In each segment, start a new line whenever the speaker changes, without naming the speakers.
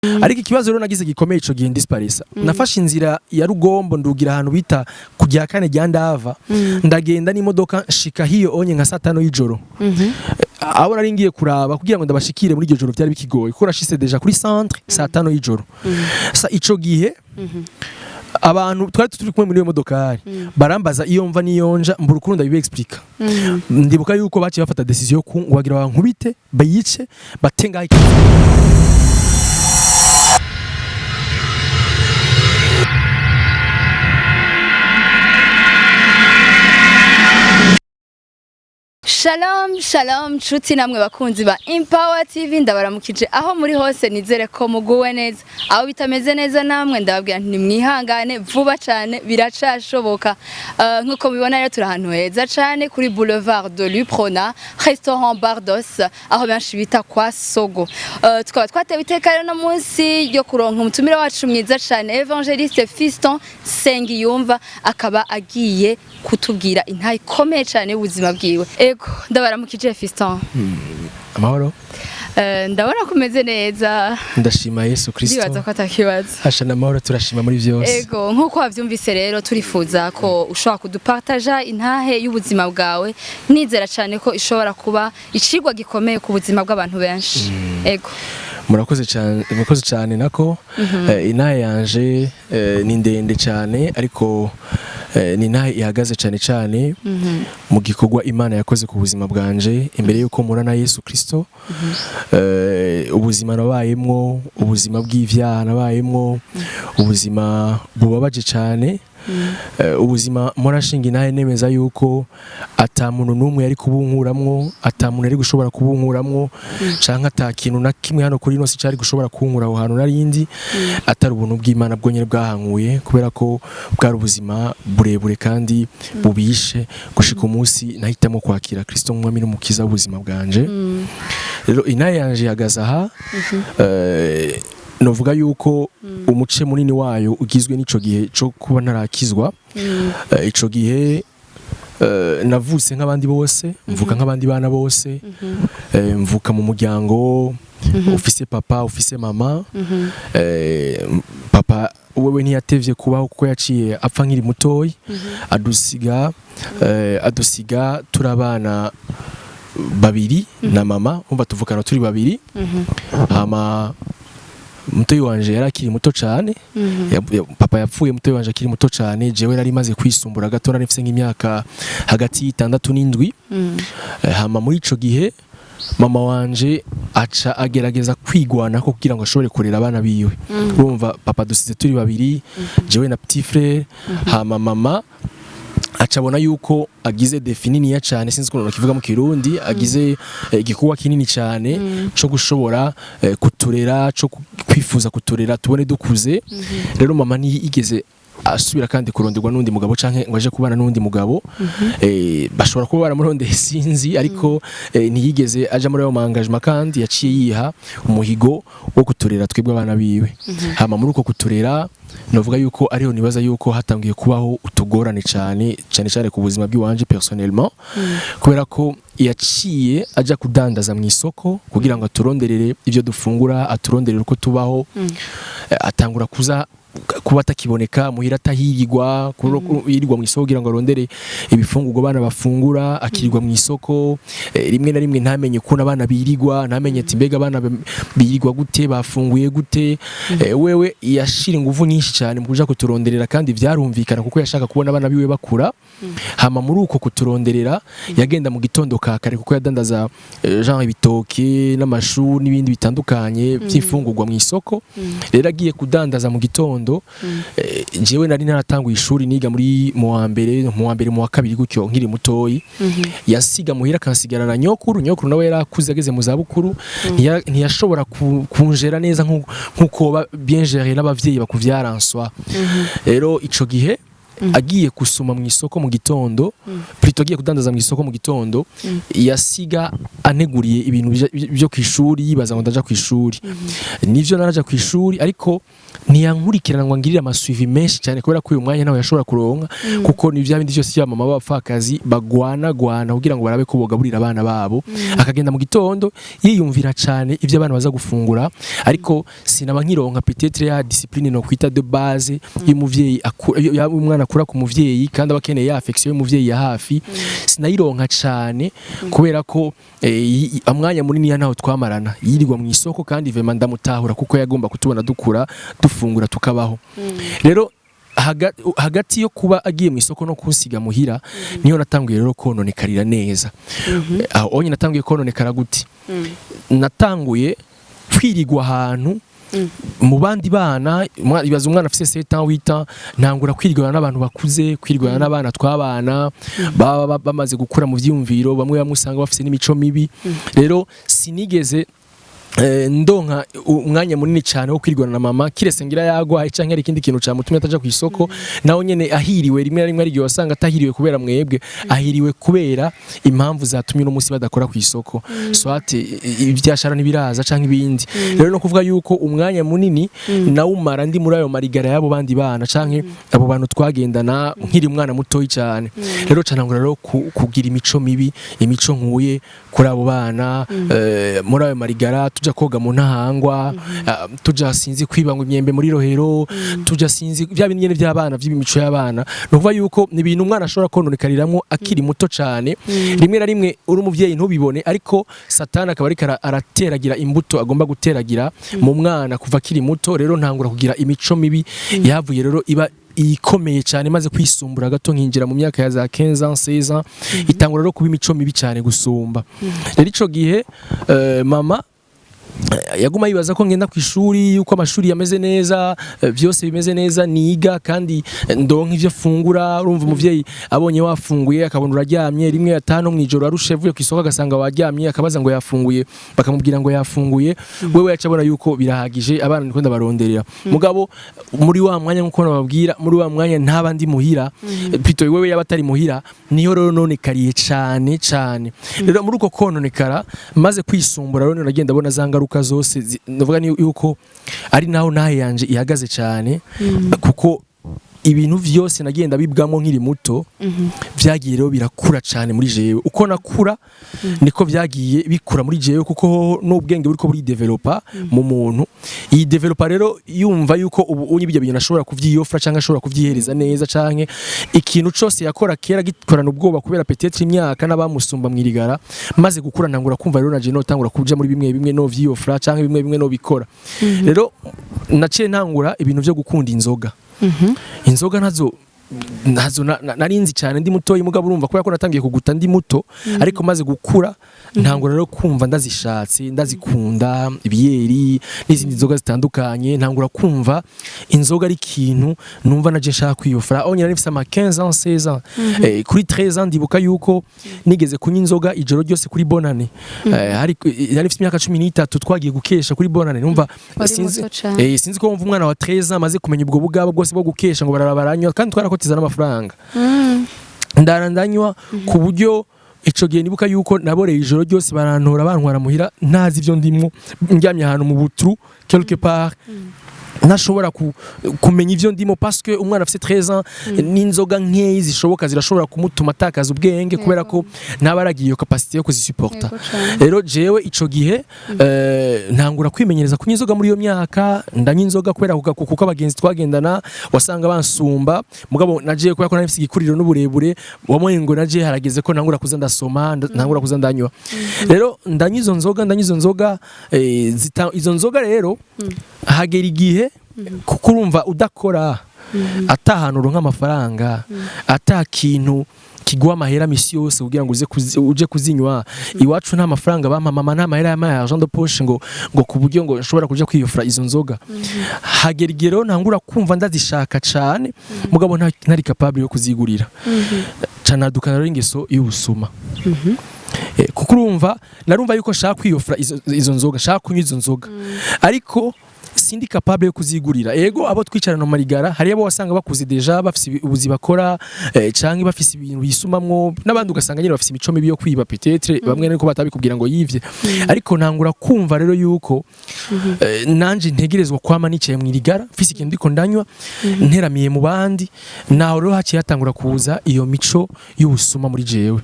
Ariko ikibazo rero nagize gikomeye ico gihe ndisparisa, nafashe inzira ya Rugombo, ndugira ahantu bita ku rya kane rya Ndava, ndagenda n'imodoka nshika hiyo onye nka saa 5 y'ijoro. Abo nari ngiye kuraba kugira ngo ndabashikire muri iryo joro byari bikigoye, kuko nashitse déjà kuri centre saa 5 y'ijoro. Sa ico gihe abantu twari turi kumwe muri iyo modokari barambaza iyo mva n'iyo nja, mbura ukuntu ndabiba expliqua. Ndibuka yuko baciye bafata décision yo bagira bankubite, bayice, bate ngaho.
Shalom shalom, nshuti namwe bakunzi ba Empower TV, ndabaramukije aho muri hose. Nizere ko muguwe neza. Aho bitameze neza namwe ndababwira nti mwihangane, vuba cyane biracashoboka. Nkuko mubibona rero, turi ahantu heza cyane kuri Boulevard de l'Uprona, restaurant Bardos, aho benshi bita kwa Sogo. Tukaba twatewe iteka rero no munsi ryo kuronka umutumire wacu mwiza cyane, Evangeliste Fiston Sengiyumva, akaba agiye kutubwira intahe ikomeye cyane y'ubuzima bwiwe. Ego, ndabaramukije, Fiston.
Amahoro.
Ndabona ko umeze neza.
Ndashima Yesu Kristo.
Ndibaza ko atakibazo.
Hasha n'amahoro, turashima muri byose.
Ego, nk'uko wavyumvise rero, turifuza ko ushobora kudupartaja intahe y'ubuzima bwawe. Nizera cyane ko ishobora kuba icigwa gikomeye ku buzima bw'abantu benshi. Ego.
Murakoze cyane, murakoze cyane. Nako intahe yanje ni ndende cyane, ariko ni intahe ihagaze cyane cyane mu gikorwa Imana yakoze ku buzima bwanje imbere y'uko mpura na Yesu Kristo. Ubuzima nabayemwo, ubuzima bw'ivyaha nabayemwo, ubuzima bubabaje cyane, ubuzima murashinga intahe nemeza yuko ata muntu n'umwe yari kubunkuramwo, ata muntu yari gushobora kubunkuramwo, canke ata kintu na kimwe hano kuri ino si cari gushobora kunkura aho hantu narindi, atari ubuntu bw'Imana bwonyene bwahankuye, kubera ko bwari ubuzima burebure kandi bubishe, gushika umunsi nahitamo kwakira Kristo nk'umwami n'umukiza w'ubuzima bwanje. Rero intahe yanje ihagaze aha. Novuga yuko umuce munini wayo ugizwe n'ico gihe co kuba ntarakizwa. Ico gihe navutse nk'abandi bose, mvuka nk'abandi bana bose. Mvuka mu muryango ufise papa, ufise mama. Papa wewe ntiyatevye kubaho, kuko yaciye apfa nkiri mutoyi, adusiga turi abana babiri na mama. Umva, tuvukana turi babiri. Hama mutoyi wanje yari akiri muto cane. Papa yapfuye mutoyi wanje akiri muto cane. Jewe nari maze kwisumbura gato, nari mfise nk'imyaka hagati y'6 n'iyindwi. Hama muri ico gihe mama wanje aca agerageza kwigwanako kugira ngo ashobore kurera abana biwe. Urumva, papa dusize turi babiri, jewe na petit frère. Hama mama aca abona yuko agize défi niniya cyane, sinzi ukuntu bakivuga mu Kirundi, agize igikorwa kinini cyane co gushobora kuturera, co kwifuza kuturera tubone dukuze. Rero mama ntiyigeze asubira kandi kuronderwa n'undi mugabo canke ngo aje kubana n'undi mugabo. Bashobora kuba baramurondeye, sinzi, ariko ntiyigeze aja muri ayo engagement, kandi yaciye yiha umuhigo wo kuturera twebwe abana biwe. Hama muri uko kuturera, novuga yuko ariho nibaza yuko hatangiye kubaho utugorane cyane cyane cyane ku buzima bw'iwanje personnellement, kubera ko yaciye aja kudandaza mu isoko kugira ngo aturonderere ibyo dufungura, aturonderere uko tubaho. Atangura kuza kuba atakiboneka muhira, atahirirwa, yirirwa mu isoko kugira ngo arondere ibifungurwa abana bafungura, akirirwa mu isoko. Rimwe na rimwe ntamenye ukuntu abana birirwa, ntamenye ati mbega abana birirwa gute, bafunguye gute. Wewe yashira ingufu nyinshi cyane mu kuja kuturonderera, kandi vyarumvikana kuko yashaka kubona abana biwe bakura. Hama muri uko kuturonderera yagenda mu gitondo ka kare, kuko yadandaza genre ibitoki n'amashu n'ibindi bitandukanye by'imfungurwa mu isoko. Rero agiye kudandaza mu gitondo, jewe nari naratanguye ishuri, niga muri mu wa mbere, mu wa kabiri gutyo, nkiri mutoyi. Yasiga muhira akansigara na nyokuru. Nyokuru nawe yari akuze, ageze mu zabukuru, ntiyashobora kunjera neza nkuko ba bien géré n'abavyeyi bakuvyara en soi. Rero ico gihe Agiye gusuma mu isoko mu gitondo, plutôt agiye kudandaza mu isoko mu gitondo, yasiga anteguriye ibintu byo kwishuri, yibaza ngo ndaja kwishuri. Nivyo, naraja kwishuri, ariko ntiyankurikirana ngo angirire ama suivi menshi cyane, kubera ko uyu mwanya nawe yashobora kuronka, kuko ni bya bindi byose bya mama b'abapfakazi bagwana gwana kugira ngo barabe ko bogaburira abana babo. Akagenda mu gitondo yiyumvira cyane ibyo abana baza gufungura, ariko sinaba nkironka peut-être ya discipline no kwita de base y'umuvyeyi umwana akura ku muvyeyi, kandi aba akeneye ya affection y'umuvyeyi ya hafi. Sinayironka cyane kubera ko umwanya munini ya ntaho twamarana, yirirwa mu isoko. Kandi vraiment ndamutahura, kuko yagomba kutubona dukura, dufungura, tukabaho. Rero hagati yo kuba agiye mu isoko no kunsiga muhira, niyo natanguye rero kononekarira neza. Aho onye natanguye kononekara gute? Natanguye kwirigwa ahantu mu bandi bana. Ibaza umwana afise 7 ans, 8 ans, ntangura kwirigwana n'abantu bakuze, kwirigwana n'abana twabana baba bamaze gukura mu vyiyumviro, bamwe bamwe usanga bafise n'imico mibi. Rero sinigeze ndonka umwanya munini cyane wo kwirigwana na mama, kirese ngira yagwaye canke ari ikindi kintu camutumye ataja ku isoko. Naho nyene ahiriwe, rimwe na rimwe ari igihe wasanga atahiriwe kubera mwebwe, ahiriwe kubera impamvu zatumye uno munsi badakora ku isoko, soit ivyashara ntibiraza canke ibindi. Rero no kuvuga yuko umwanya munini nawumara ndi muri ayo marigara y'abo bandi bana canke abo bantu twagendana nkiri umwana mutoyi cyane. Rero canangura rero kugira imico mibi, imico nkuye kuri abo bana, muri ayo marigara, tuja koga mu Ntahangwa, tuja sinzi kwiba ngo imyembe muri Rohero, tuja sinzi bya bindi nyene by'abana, by'imico y'abana. Ni ukuvuga yuko ni ibintu umwana ashobora kononekariramwo akiri muto cane. Rimwe na rimwe uri umuvyeyi ntubibone, ariko Satani akaba ariko arateragira imbuto agomba guteragira mu mwana kuva akiri muto. Rero ntangura kugira imico mibi, yavuye rero iba ikomeye cyane maze kwisumbura gato, nkinjira mu myaka ya za 15 ans, 16 ans, itangura rero kuba imico mibi cyane gusumba. Rero ico gihe mama yaguma yibaza ko ngenda ku ishuri, yuko amashuri yameze neza, byose bimeze neza, niga kandi ndonka ivyo fungura. Urumva, umuvyeyi abonye wafunguye, akabona uraryamye, rimwe atanu mwijoro arushe avuye ku isoko, agasanga waryamye, akabaza ngo yafunguye, bakamubwira ngo yafunguye, wewe yaca abona yuko birahagije, abana niko ndabaronderera. Mugabo muri wa mwanya, nkuko nababwira, muri wa mwanya ntaba ndi muhira, plutôt wewe yaba atari muhira, niyo rero nonekariye cane cane. Rero muri uko kononekara, maze kwisumbura, rero nagenda abona za ngaruka zose. Ndavuga ni yuko ari naho nahe yanje ihagaze cyane, kuko ibintu vyose nagenda bibwamo nkiri muto vyagiye rero birakura cyane muri jewe. Uko nakura niko vyagiye bikura muri jewe, kuko hoho n'ubwenge buriko buridevelopa mu muntu. Iyi developa rero yumva yuko ubu unye ibyo bintu ashobora kuvyiyofra canke ashobora kuvyihereza neza, canke ikintu cose yakora kera gikorana ubwoba kubera peut-être imyaka n'abamusumba mwirigara, maze gukura ntangura kumva rero naje notangura kuja muri bimwe bimwe no vyiyofra, canke bimwe bimwe no bikora. Rero naciye ntangura ibintu vyo gukunda inzoga. Inzoga nazo narinzi cyane ndi mutoyi, mugabo urumva kubera ko natangiye kuguta ndi muto, ariko maze gukura ntangura rero kumva ndazishatse, ndazikunda, ibiyeri n'izindi nzoga zitandukanye. Ntangura kumva inzoga ari ikintu numva naje nshaka kwiyofra. Aho nyine nifise ama 15 ans, 16 ans, kuri 13 ans ndibuka yuko nigeze kunywa inzoga ijoro ryose kuri Bonane. Hari nari mfise imyaka 13, twagiye gukesha kuri Bonane. Numva
Wari
sinzi
muto cane.
Sinzi ko wumva umwana wa 13 ans amaze kumenya ubwo bugabo bwose bwo gukesha, ngo barara baranywa, kandi twarakotiza n'amafaranga. Ndara ndanywa ku buryo ico gihe nibuka yuko naboreye ijoro ryose, barantora bantwara muhira, ntazi ivyo ndimwo, ndyamye ahantu mu butru quelque part, ntashobora kumenya ivyo ndimo, parce que umwana afise 13 ans n'inzoga nkeyi zishoboka zirashobora kumutuma atakaza ubwenge, kubera ko ntaba aragiye iyo capacité yo kuzisuporta.
Yego cane.
Rero jewe ico gihe ntangura kwimenyereza kunywa inzoga muri iyo myaka. Ndanywa inzoga kubera kuko abagenzi twagendana wasanga bansumba, mugabo naje kubera ko nari mfise igikuriro n'uburebure, wamwe ngo naje harageze ko ntangura kuza ndasoma, ntangura kuza ndanywa. Rero ndanywa izo nzoga, ndanywa izo nzoga, izo nzoga rero hagera igihe, kuko urumva udakora, ata hantu uronka amafaranga, ata kintu kiguha amahera misi yose kugira ngo uze uje kuzinywa. Iwacu nta mafaranga bampa, mama nta mahera yampaye, argent de poche, ngo ku buryo ngo nshobora kuja kwiyofra izo nzoga. Hagera igihe rero ntangura kumva ndazishaka cane, mugabo ntari capable yo kuzigurira. Canadukana rero ingeso y'ubusuma. Kuko urumva narumva yuko nshaka kwiyofra izo nzoga, nshaka kunywa izo nzoga, ariko Sindi capable yo kuzigurira. Ego, abo twicarana mu marigara, hari abo wasanga bakuze déjà, bafise ubuzi bakora, canke bafise ibintu bisumamwo, n'abandi ugasanga nyine bafise imico mibi yo kwiba, peut-être bamwe ariko batabikubwira ngo yivye. Ariko ntangura kumva rero yuko nanje ntegerezwa kwama nicaye mu irigara, mfise ikintu ndiko ndanywa, nteramiye mu bandi. Naho rero haciye hatangura kuza iyo mico y'ubusuma muri jewe.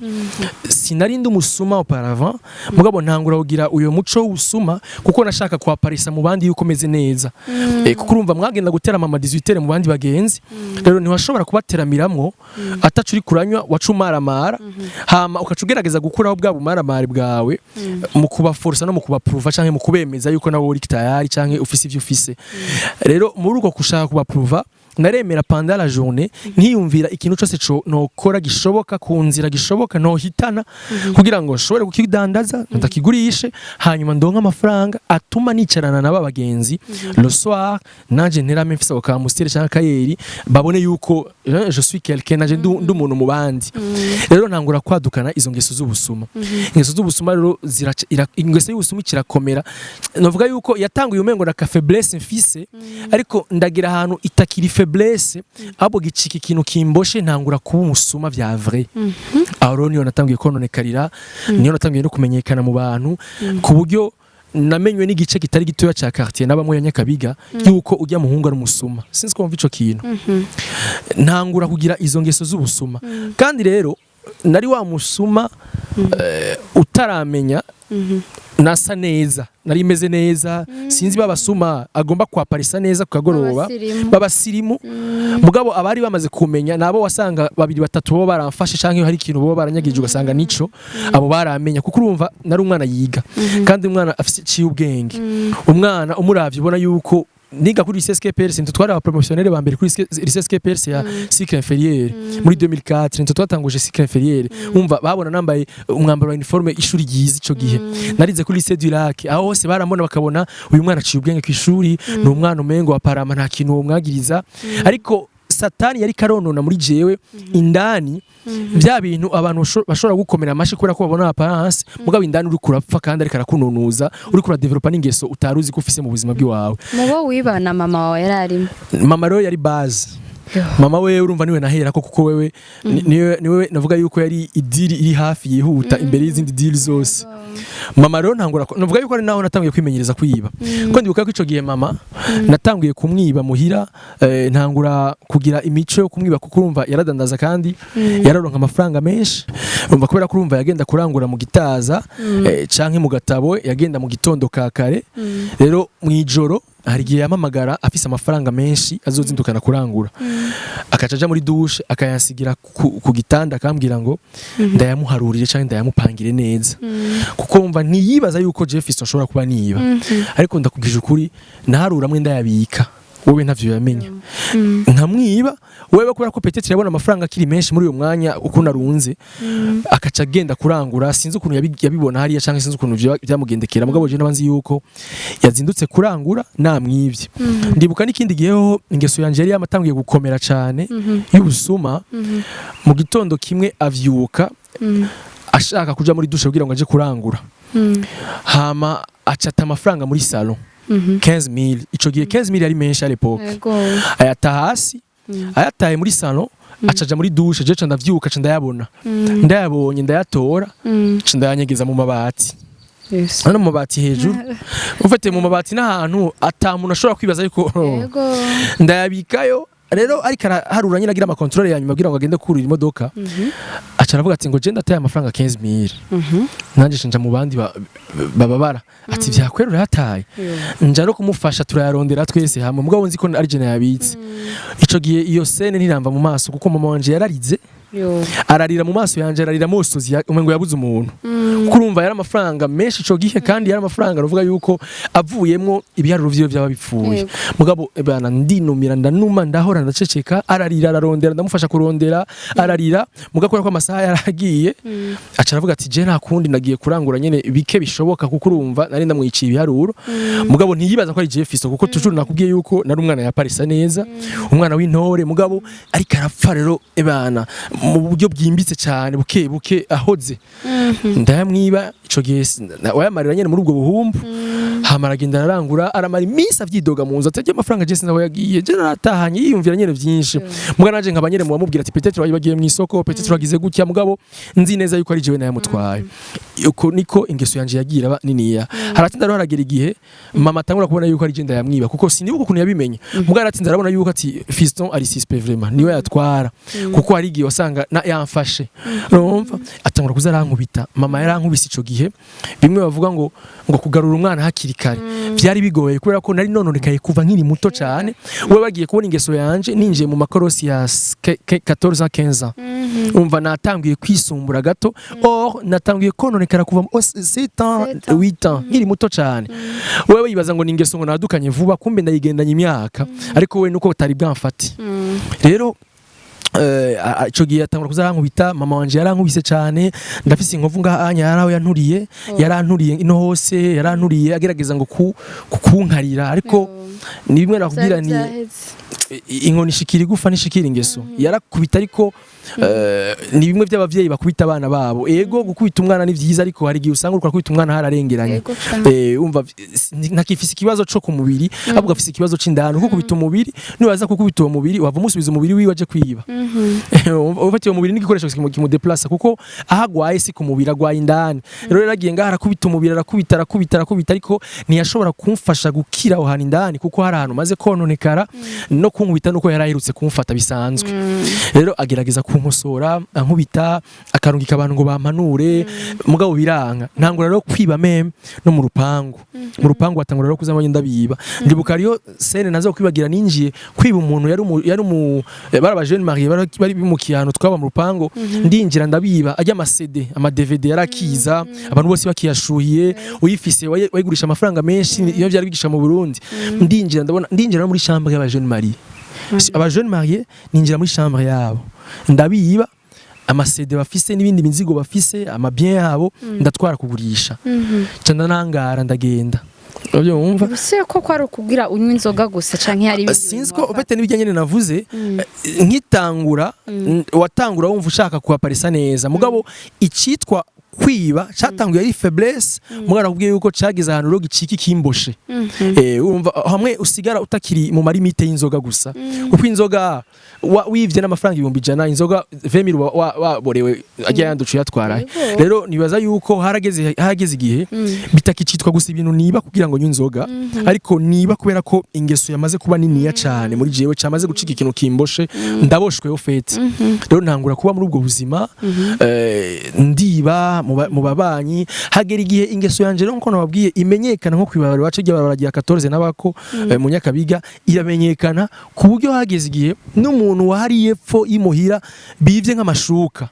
Sinari ndi umusuma auparavant, mugabo ntangura kugira uyo muco w'ubusuma kuko nashaka kwaparisa mu bandi yuko meze neza, kuko urumva mwagenda gutera mama 18 mu bandi bagenzi, rero ntiwashobora kubateramiramwo atacu uri kuranywa, waca umaramara, hama ukaca ugerageza gukuraho bwa bumaramari bwawe mu kubaforsa no mu kubapruva canke mu kubemeza yuko nawe uri tayari canke ufise ivyo ufise. Rero muri uko kushaka kubapruva, naremera pendant la journée nkiyumvira ikintu cyose co nokora gishoboka, ku nzira gishoboka nohitana, kugira ngo nshobore kukidandaza, ndakigurishe, hanyuma ndonke amafaranga atuma nicarana n'aba bagenzi le soir, nanje nterame mfise ako ka Amstel canke akayeri, babone yuko je suis quelqu'un, nanje ndi umuntu mu bandi. Rero ntangura kwadukana izo ngeso z'ubusuma. Ingeso z'ubusuma rero ingeso y'ubusuma kirakomera. Novuga yuko yatanguye umengo na ka faiblesse mfise, ariko ndagira ahantu itakiri faiblesse, ahubwo gicika ikintu kimboshe, ntangura kuba umusuma vya vrai. Aho rero niyo natangiye kononekarira, niyo natangiye no kumenyekana mu bantu, ku buryo namenywe n'igice kitari gitoya ca quartier nabamwe ya Nyakabiga yuko ujya muhungu ari umusuma. Sinzi ko wumva ico kintu. Ntangura kugira izo ngeso z'ubusuma, kandi rero nari wa musuma utaramenya nasa neza, nari meze neza. Sinzi babasuma agomba kwaparisa neza ku kagoroba.
B'abasirimu.
B'abasirimu. Mugabo abari bamaze kumenya nabo wasanga babiri batatu bo baramfashe, canke hari ikintu bo baranyagije ugasanga nico abo baramenya, kuko urumva nari umwana yiga, kandi umwana afise ciye ubwenge, umwana umuravye ubona yuko niga kuri lycée SKPRC. Nitwe twari aba promotionnaire ba mbere kuri lycée SKPRC ya cycle inférieur muri 2004, nitwe twatanguje cycle inférieur. Umva, babona nambaye umwambaro wa uniforme ishuri ryiza. Ico gihe narize kuri lycée du Lac, aho hose barambona bakabona uyu mwana aciye ubwenge ku ishuri, ni umwana umengo wa parama, nta kintu uwo mwagiriza. Ariko Satani yari karonona muri jewe indani bya bintu abantu bashobora gukomera amashi kubera ko babona apparence, mugabo indani uri kurapfa, kandi ariko arakununuza, uri kuradevelopa n'ingeso utari uzi ko ufise mu buzima bw'iwawe.
Mubo wibana, mama wawe yari arimo?
Mama rero yari base. Mama wewe urumva niwe nahera ko, kuko wewe niwe navuga yuko yari idiri iri hafi yihuta imbere y'izindi diri zose. Mama rero ntangura navuga yuko ari naho natangiye kwimenyereza kwiba, ko ndibuka ko ico gihe mama natanguye kumwiba muhira, ntangura kugira imico yo kumwiba, kuko urumva yaradandaza kandi yararonka amafaranga menshi. Urumva, kubera ko urumva yagenda kurangura mu Gitaza canke mu Gatabo, yagenda mu gitondo ka kare. Rero mwijoro hari igihe yamamagara afise amafaranga menshi azozindukana kurangura, akaca aja muri douche akayansigira ku gitanda, akambwira ngo ndayamuharurire canke ndayamupangire neza, kuko mva ntiyibaza yuko Jeff ashobora kuba niba. Ariko ndakubwije ukuri, naharuramwe ndayabika, wowe ntavyo yamenya. Nkamwiba wewe kubera ko peut-être yabona amafaranga akiri menshi muri uyo mwanya ukuntu arunze, akaca agenda kurangura. Sinzi ukuntu yabibona hariya canke sinzi ukuntu vyamugendekera, mugabo je nabanzi yuko yazindutse kurangura namwivye. Ndibuka n'ikindi gihe ho ingeso yanje yari yamatanguye gukomera cane y'ubusuma. Mu gitondo kimwe avyuka ashaka kuja muri douche kugira ngo aje kurangura, hama acata amafaranga muri salon, 15000. Ico gihe 15000 yari menshi à l'époque. Ayata hasi, ayataye muri salon, acaja muri douche. Je ca ndavyuka, ca ndayabona. Ndayabonye ndayatora, ca ndayanyegeza mu mabati. Hano mu mabati hejuru, ufite mu mabati n'ahantu ata muntu ashobora kwibaza yuko ndayabikayo. Rero ariko araharura nyine, agira ama contrôle ya nyuma kugira ngo agende kurira imodoka, aca aravuga ati ngo je ndataye amafaranga 15000. Nanje nja mu bandi bababara ati vyakwera urayataye. Nja no kumufasha, turayarondera twese hamwe, mugabo nzi ko ari je nayabitse. Ico gihe iyo scène ntiramva mu maso, kuko mama wanje yararize, ararira mu maso yanje, ararira mosozi, umengo yabuze umuntu, kuko urumva yari amafaranga menshi ico gihe, kandi yari amafaranga ruvuga yuko avuyemwo ibiharuro vyiwe vyaba bipfuye. Mugabo bana ndinumira, ndanuma, ndahora ndaceceka. Ararira, ararondera, ndamufasha kurondera, ararira. Mugabo kubera ko amasaha yaragiye, aca aravuga ati je nta kundi, nagiye kurangura nyene bike bishoboka, kuko urumva nari ndamwiciye ibiharuro. Mugabo ntiyibaza ko ari Jeff Fisto, kuko toujours nakubwiye yuko nari umwana yaparisa neza, umwana w'intore, mugabo ariko arapfa rero ebana mu buryo bwimbitse cyane, buke buke ahoze. Ndayamwiba ico gihe, wayamarira nyene muri ubwo buhumbu. Hama aragenda ararangura, aramara iminsi avyidoga mu nzu, atajya amafaranga je sinzi aho yagiye, je naratahanye, yiyumvira nyene vyinshi. Muga nanje nkaba nyene muwamubwira ati peut-être bagiye mu isoko, peut-être bagize gutya, mugabo nzi neza yuko ari jewe nayamutwaye. Uko niko ingeso yanje yagiye iraba niniya. Haratinda rero haragera igihe mama atangura kubona yuko ari je ndayamwiba, kuko sinibuka ukuntu yabimenye, mugabo aratinze arabona yuko ati fiston ari suspect vraiment, niwe yatwara, kuko hari igihe wasanga yamfashe. Urumva atangura kuza arankubita. Mama yarankubise ico gihe, bimwe bavuga ngo kugarura umwana hakiri kare vyari bigoye, kubera ko nari nononekaye kuva nkiri muto cyane. We bagiye kubona ingeso yanje ninjiye mu makorosi ya 14 ans, 15 ans. Umva natangiye kwisumbura gato, or natangiye kononekara kuva mu 7 ans,
7 ans.
8 ans, nkiri muto cyane. Wewe yibaza ngo ni ingeso ngo nadukanye vuba, kumbe ndayigendanye imyaka, ariko we nuko batari bwamfate. Rero ico gihe atangura kuza arankubita. Mama wanje yarankubise cyane, ndafise inkovu ngaha anya yaraho yanturiye, yaranturiye ino hose, yaranturiye agerageza ngo kunkarira, ariko ni bimwe nakubwira ni inkoni ishikira igufa nishikira ingeso. Yarakubita, ariko ni bimwe by'abavyeyi bakubita abana babo. Ego, gukubita umwana ni vyiza, ariko hari igihe usanga uriko urakubita umwana hararengeranye. Umva ntakifise ikibazo co ku mubiri, ahubwo afise ikibazo c'indani, kuko kubita umubiri, nibaza kukubita uwo mubiri wava umusubiza umubiri wiwe aje kwiba. Ufatiye umubiri n'igikoresho kimudeplasa, kuko aho agwaye si ku mubiri, agwaye indani. Rero yaragiye ngaha arakubita umubiri, arakubita, arakubita, arakubita, ariko ntiyashobora kumfasha gukira aho hantu indani, kuko hari ahantu maze kononekara no kunkubita nuko yari aherutse kumfata bisanzwe. Rero agerageza kunkosora ankubita, akarungika abantu ngo bampanure, mugabo biranga. Ntangura rero kwiba même no mu rupangu. Mu rupangu batangura rero kuza ndabiba. Ndibuka hariyo scène nazo kwibagira, ninjiye kwiba umuntu yari umu bari aba jeunes mariés bari bimukiye ahantu twaba mu rupangu. Ndinjira ndabiba ajya ama CD, ama DVD yarakiza, abantu bose bakiyashuhiye, uyifise wayigurisha amafaranga menshi iyo byari bigisha mu Burundi. Ndinjira ndabona, ndinjira no muri chambre y'aba jeunes mariés. Aba jeunes mariés, ninjira muri chambre yabo ndabiba ama CD bafise n'ibindi mizigo bafise, ama biens yabo, ndatwara kugurisha, ca ndanangara ndagenda. Urabyumva?
Ubuse ko kwari ukubwira unywa inzoga gusa canke hari ibindi
Sinzi
bintu
ko
wafata?
ufite n'ibijyanye nyene navuze, nkitangura watangura wumva ushaka kuhaparisa neza, mugabo icitwa kwiba catanguye ari faiblesse, mugabo nakubwiye yuko cagize ahantu rero gicika ikimboshe. Urumva hamwe usigara utakiri mu ma limites y'inzoga gusa, kuko inzoga wivye n'amafaranga 100,000, inzoga 20,000 waborewe ajya yanduca uyatwara. Rero nibaza yuko harageze igihe bitakicitwa gusa ibintu niba kugira ngo nywe inzoga, ariko niba kubera ko ingeso yamaze kuba niniya cane muri jewe, camaze gucika ikintu kimboshe, ndaboshwe au fait. Rero ntangura kuba muri ubwo buzima, ndiba mu babanyi. Hagera igihe ingeso yanje rero, nkuko nababwiye, imenyekana nko kwibarabara iwacu ry'ibarabara rya 14 n'abako mu Nyakabiga, iramenyekana ku buryo hageze igihe n'umuntu wahariye epfo y'imuhira bivye nk'amashuka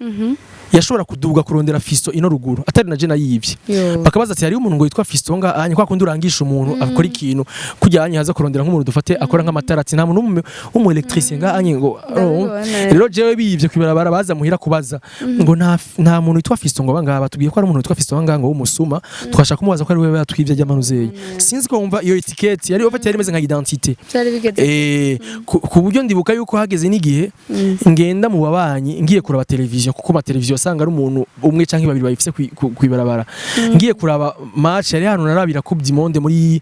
yashobora kuduga kurondera Fisto ino ruguru, atari na je nayivye. Bakabaza ati hariho umuntu ngo yitwa Fisto nga anye, kwa kundi urangisha umuntu akora ikintu kujya anye haza kurondera nk'umuntu dufate akora nk'amatara, ati nta muntu w'umu électricien nga anye ngo.
Ndabibona.
Rero jewe bivye kwibarabara baza muhira kubaza ngo nta muntu witwa Fisto ngo bangaba, batubwiye ko ari umuntu witwa Fisto nganga w'umusuma, twashaka kumubaza ko ari wewe yatwivye ajya. Sinzi ko wumva iyo étiquette yari ufite, yari imeze nka identité.
Byari bigeze.
Ku buryo ndibuka yuko hageze n'igihe ngenda mu babanyi ngiye kuraba televiziyo, kuko ma televiziyo asanga ari umuntu umwe canke babiri bayifise kwibarabara, ngiye kuraba match yari hano, narabira Coupe du Monde muri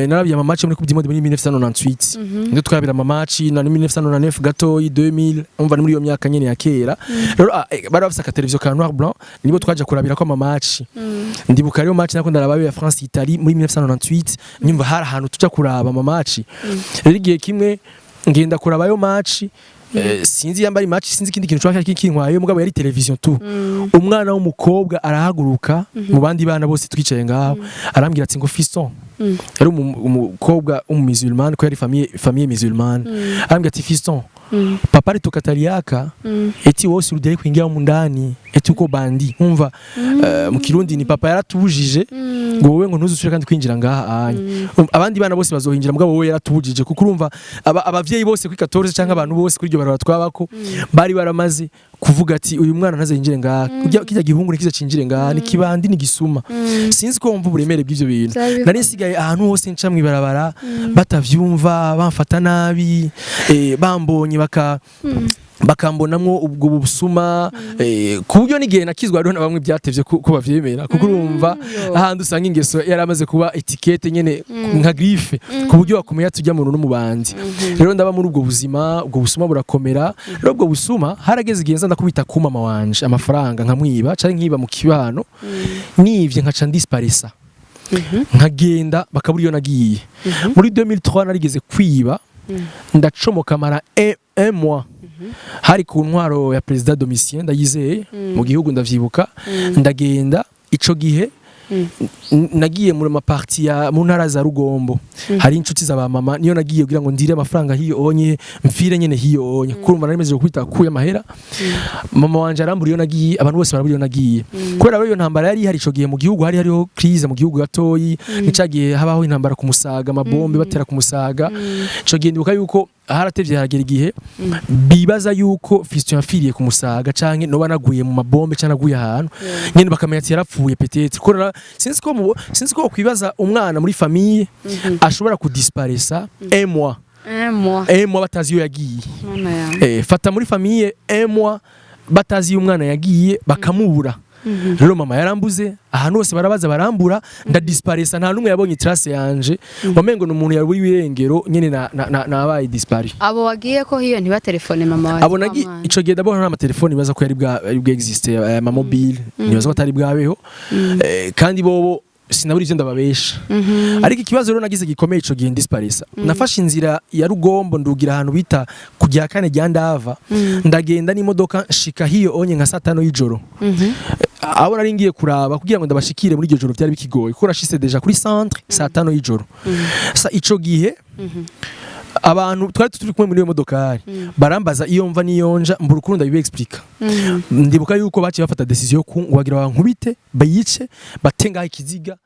narabiye ama match muri Coupe du Monde muri 1998, ndio twabira ama match na 1999 gatoyi, 2000. Umva ni muri iyo myaka nyene ya kera. Rero bari bafise aka televiziyo ka noir blanc, nibo twaja kurabira ko ama match. Ndibuka rero match nako ndaraba ya France Italie muri 1998, nyumva hari ahantu tuja kuraba ama match. Rero igihe kimwe ngenda kuraba ayo match, sinzi yamba ari match, sinzi ikindi kintu cyo kintwaye, mugabo yari television tu. Umwana w'umukobwa arahaguruka mu bandi bana bose twicaye ngaho, arambwira ati ngo fiston, yari umukobwa w'umumusulman, ko yari famille musulmane, arambwira ati fiston, papa alitukataliaka eti wowe usirudie kuingia humu ndani, eti uko bandit. Umva, mu Kirundi ni papa yaratubujije ngo wowe ngo ntuzusubire kandi kwinjira ngaha anye. Abandi bana bose bazohinjira, mugabo wowe yaratubujije, kuko urumva abavyeyi bose kuri 14 canke abantu bose kuri iryo barabara twabako bari baramaze kuvuga ati uyu mwana ntaze yinjire ngaha. Kijya gihungu nikiza cinjire ngaha, ni kibandi, ni gisuma. Sinzi ko wumva uburemere bw'ivyo bintu.
Vyari.
Nari nsigaye ahantu hose nca mw'ibarabara batavyumva, bamfata nabi, bambonye baka Bakambonamwo ubwo busuma, ku buryo n'igihe nakizwa hariho na bamwe byatevye ko bavyemera, kuko urumva ahandi usanga ingeso yaramaze kuba étiquette nyene nka griffe, ku buryo bakumenya tujya mu n'umubandi. Rero ndaba muri ubwo buzima, ubwo busuma burakomera. Rero ubwo busuma harageze igihe nza ndakubita ku mama wanje amafaranga, nkamwiba canke nkiba mu kibano. Nivye nkaca ndisparesa, nkagenda bakabura iyo nagiye. Muri 2003 narigeze kwiba, ndacomoka mara un mois. Hari ku ntwaro ya Perezida Domitien Ndayizeye mu gihugu, ndavyibuka. Ndagenda ico gihe, nagiye muri ma parties ya mu ntara za Rugombo, hari inshuti za ba mama, niyo nagiye kugira ngo ndire amafaranga hiyo onye, mfire nyene hiyo onye. Kurumva nari meze kwita kuya amahera, mama wanje arambura iyo nagiye, abantu bose barambura iyo nagiye, kubera rero iyo ntambara yari ihari ico gihe mu gihugu, hari hariho crise mu gihugu gatoyi. Ni gihe habaho intambara ku Musaga, amabombe batera ku Musaga. Ico gihe ndibuka yuko haratevye haragera igihe bibaza yuko Fiston yapfiriye ku Musaga, canke noba naguye mu mabombe, canke naguye ahantu nyene bakamenya ati yarapfuye peut-être. Kubera sinzi ko kwibaza umwana muri famille ashobora kudisparesa un mois.
Un mois.
Un mois batazi iyo yagiye.
Mana yanjye.
Fata muri famille un mois batazi iyo umwana yagiye, bakamubura. Rero mama yarambuze ahantu hose, barabaza barambura, ndadisparesa, nta n'umwe yabonye trace yanje. Wamengo ni umuntu yaburi irengero nyene, nabaye disparu.
Abo wagiye ko hiyo ntibatelefone mama wawe?
Abo
wa
nagi
mwana.
Ico gihe ndabona nta matelefoni, baza ko yari bwa existe ama mobile, nibaza ko atari bwabeho. Kandi bobo sinabura ivyo ndababesha. Ariko ikibazo rero nagize gikomeye ico gihe ndisparesa, nafashe inzira ya Rugombo, ndugira ahantu bita ku rya kane rya Ndava. Ndagenda n'imodoka, nshika hiyo onye nka saa 5 y'ijoro. Abo nari ngiye kuraba, kugira ngo ndabashikire muri iryo joro byari bikigoye, kuko nashitse déjà kuri centre saa 5 y'ijoro. Sa ico gihe abantu twari turi kumwe muri iyo modokari barambaza iyo mva n'iyo nja, mbura ukuntu ndabiba. Ndibuka yuko baciye bafata décision yo bagira bankubite, bayice, bate ngaho ikiziga.